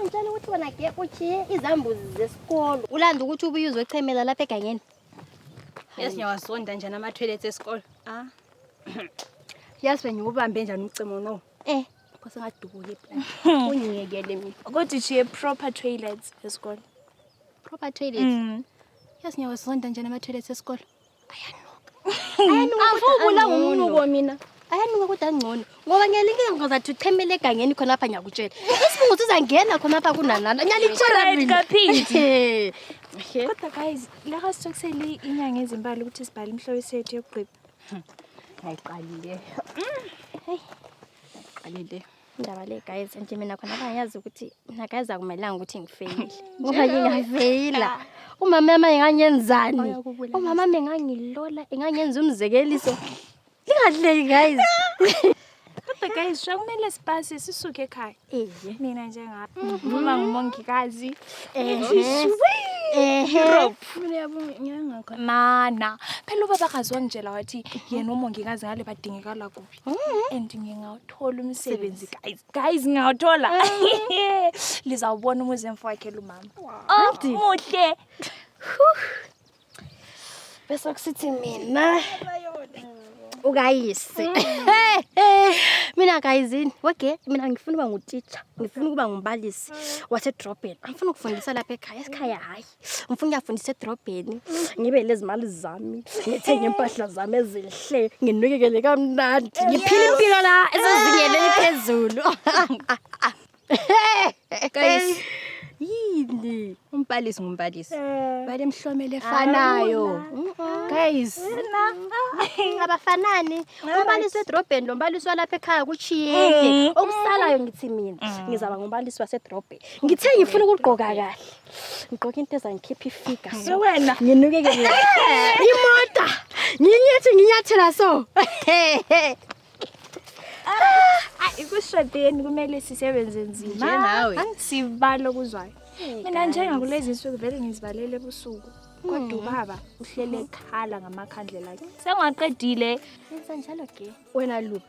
Ungitshela ukuthi wena ke utshiye izambuzi zesikolo. Ulanda ukuthi ubuye uzochemela lapha egangeni. Yazi ngiyawazonda njani ama-toilets esikolo. Ah. Yazi wena ngiwubambe njani umcimo no. Eh. Phose ngadubuka iplan. Ungiyekele mina. Kodwa utshiye proper toilets esikolo. Proper toilets. Yazi ngiyawazonda njani ama-toilets esikolo. Ayanuka. Ayanuka. Angifuni ngumnuko mina. Ayanuka kodwa angcono. Ngoba ngiyalinkinga ngozathi uchemele egangeni khonapha ngiyakutshela. Isibungu sizangena khonapha kunanana. Ngiyalitshela Right, mina. kaphindi. Ehe. Kodwa guys, la kasithokusele inyanga ezimbali ukuthi sibhale imhloliso yethu yokugqiba. Ngayiqalile. Qalile. Indaba le guys, nje mina khona bangayazi ukuthi mina guys akumelanga ukuthi ngifeyile. Ngoba ngingafeyila. Umama yami engangenzani? Bayakubulala. Umama wami engangilola, engangenza umzekeliso. Lingadleki guys. Kodwa guys, sho kumele sipase sisuke ekhaya. Ehe. Mina njenga ngivuma ngumongikazi. Ehe. Ehe. Mina yabo ngiyangakho. Mana, phela ubaba kazi wangitshela wathi yena umongikazi ngale badingekala kuphi. And ngingawuthola umsebenzi guys. Guys ngingawuthola. Lizawubona umuzi emfowakhe lumama. Oh, muhle. Bese kusithi mina ukayise. Mina guyzini, okay, mina ngifuna ukuba ngutitsha, ngifuna ukuba ngumbalisi wasedrobheni. Angifuna ukufundisa lapha ekhaya, esikhaya hayi. Ngifuna ukuyafundisa edrobheni, ngibe lezi mali zami, ngithenge impahla zami ezinhle, nginukekele kamnandi, ngiphile impilo la esezingeni eliphezulu. Guys, Yini? umbalisi ngumbalisi. Balemhlomelo efanayo. Guys, Abafanani. Umbalisi wedrobheni nombalisi walapha ekhaya kuchiyene. Okusalayo ngithi mina ngizaba ngumbalisi wasedrobheni. Ngithe ngifuna ukugqoka kahle. Ngigqoke into ezangikhipha ifigure so. Wena. Nginukeke imota. Nginyathi nginyathela so. Ayi ekushadeni kumele sisebenze nzima. Njengawe. Sibalo okuzwayo. Mina njengakulezi insuku vele ngizibalele ebusuku. Kodwa ubaba uhlele ekhala ngamakhandlela akhe. Sengwaqedile. Yenza njalo ke. Wena Lu.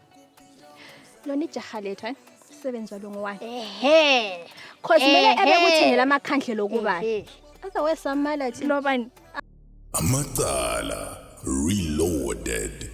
Lona ijaha lethu hayi. Sebenzi walo ngowani. Ehe. Cause kumele ebe Ehhe. kuthengela amakhandlela okubani. Ehe. Otherwise samala thina. Lobani Amacala Reloaded.